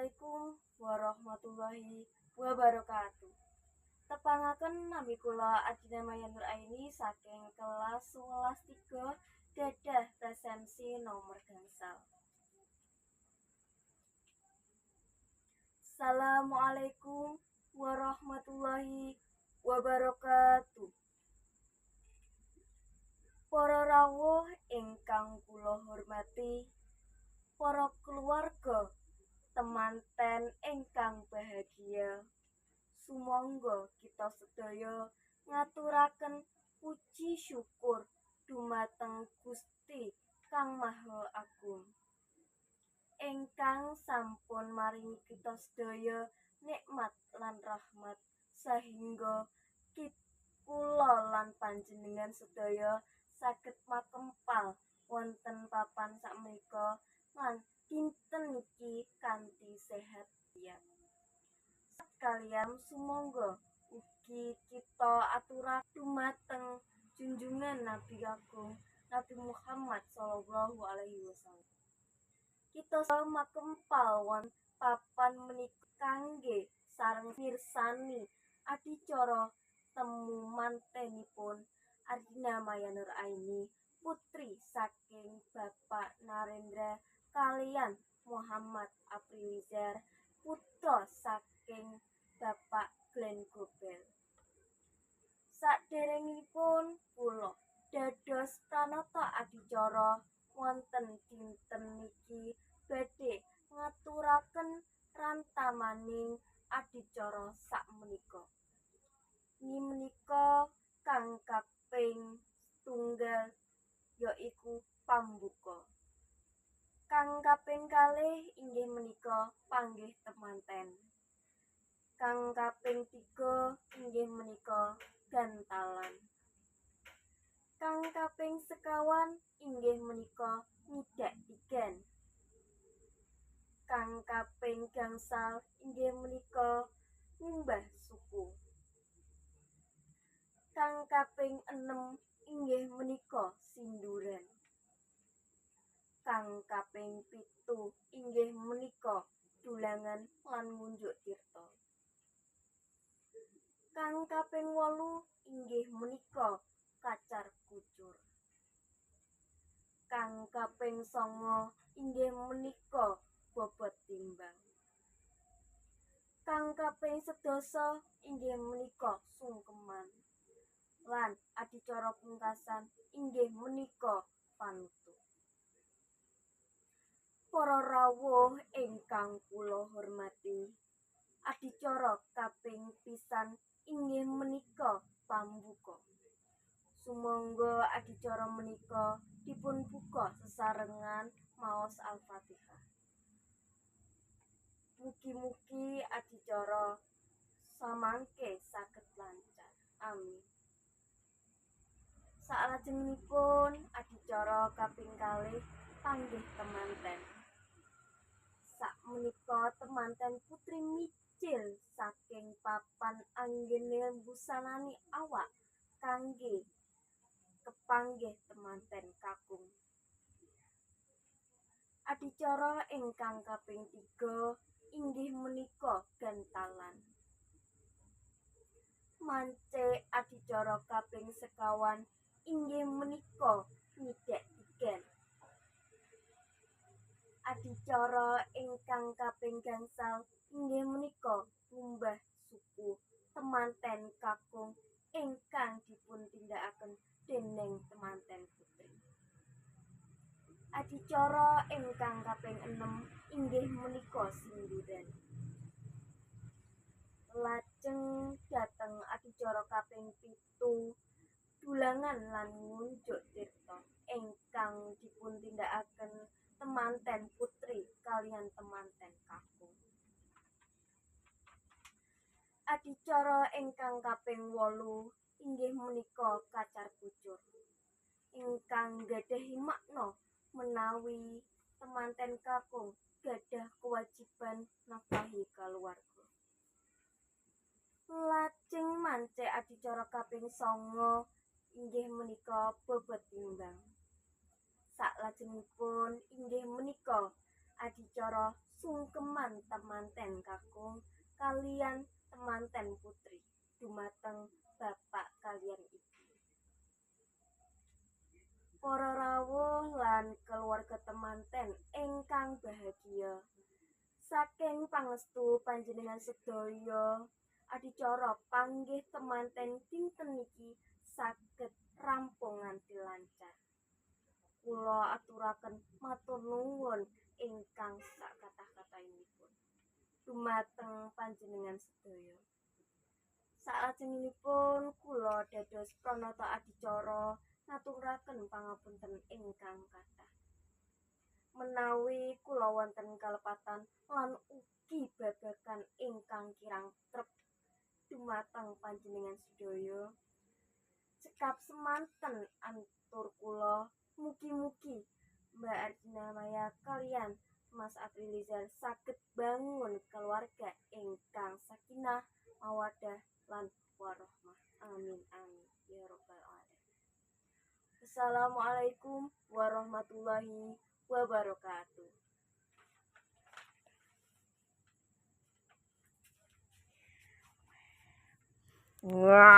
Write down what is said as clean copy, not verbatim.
Assalamualaikum warahmatullahi wabarakatuh. Tepangaken nami kula Ardina Maya Nur Aini saking kelas 11 3 gadah presensi nomor gangsal. Assalamualaikum warahmatullahi wabarakatuh. Para rawuh ingkang kula hormati, para keluarga temanten ingkang bahagia. Sumangga kita sedaya ngaturaken puji syukur dumateng Gusti Kang Maha Agung ingkang sampun maringi kita sedaya nikmat lan rahmat sehingga kula lan panjenengan sedaya saged makempal wonten papan sakmenika lan dinten niki kanthi sehat ya. Kaliyan sumangga ugi kita aturaken dumateng junjungan Nabi Agung Nabi Muhammad sallallahu alaihi wasallam. Kita makempal wonten papan menika kangge sareng mirsani adicara temu mantenipun Ardina Maya Nur Aini, putri saking Bapak Narendra kaliyan Muhammad Aprilizar, putra saking Bapak Glenn Gobel. Saderengipun kula dados pranata adicara wonten dinten niki badhe ngaturaken rantamaning adicara sakmenika. Inggih menika kang kaping setunggal yaiku pambuka. Kang kaping kalih inggih menika panggih temanten. Kang kaping tiga inggih menika gantalan. Kang kaping sekawan inggih menika nyidak tigan. Kang kaping gangsal inggih menika ngumbah suku. Kang kaping enem inggih menika sinduran. Kang kaping pitu inggih menika dulangan lan ngunjuk tirta. Kang kaping 8 inggih menika kacar kucur. Kang kaping 9 inggih menika bobot timbang. Kang kaping 10 inggih menika sungkeman. Lan adicara pungkasan inggih menika panutup. Para rawuh ingkang kula hormati, adicara kaping pisan inggih menika pambuka. Sumangga adicara menika dipun buka sesarengan maos Al-Fatihah. Mugi-mugi adicara samangke saged lancar. Amin. Salajengipun adicara kaping kalih panggih temanten. Sakmenika temanten putri mijil saking papan anggene mbusanani awak kangge kepanggih temanten kakung. Adicara ingkang kaping tiga inggih menika gantalan. Mance adicara kaping sekawan inggih menika nyidek tigan. Adicara ingkang kaping gangsal inggih menika ngumbah suku temanten kakung ingkang dipuntindakaken dening temanten putri. Adicara ingkang kaping enem inggih menika sinduran. Lajeng dhateng adicara kaping 7 dulangan lan ngunjuk tirta ingkang dipuntindakaken temanten putri kaliyan temanten kakung. Adicara ingkang kaping 8 inggih menika kacar kucur ingkang nggadahi makna menawi temanten kakung gadah kewajiban nafkahi kaluwarga. Lajeng mance adicara kaping 9 inggih menika bobot timbang. Saklajengipun inggih menika Adicara sungkeman temanten kakung kaliyan temanten putri dumateng bapak kaliyan ibu. Para rawuh lan keluarga temanten ingkang bahagia, saking pangestu panjenengan sedaya adicara panggih temanten dinten niki saged rampung nganti lancar. Kula aturaken matur nuwun ingkang sakathah-kathahipun dumateng panjenengan sedaya. Salajengipun kula dados pranata adicara ngaturaken pangapunten ingkang kathah. Menawi kula wonten kalepatan lan ugi babagan ingkang kirang trep dumateng panjenengan sedaya, cekap semanten antur kula. Mugi-mugi Mbak Ardina Maya kaliyan Mas Aprilizar saged bangun keluarga ingkang sakinah, mawaddah lan warahmah. Amin amin ya rabbal alamin. Assalamualaikum warahmatullahi wabarakatuh. Wah.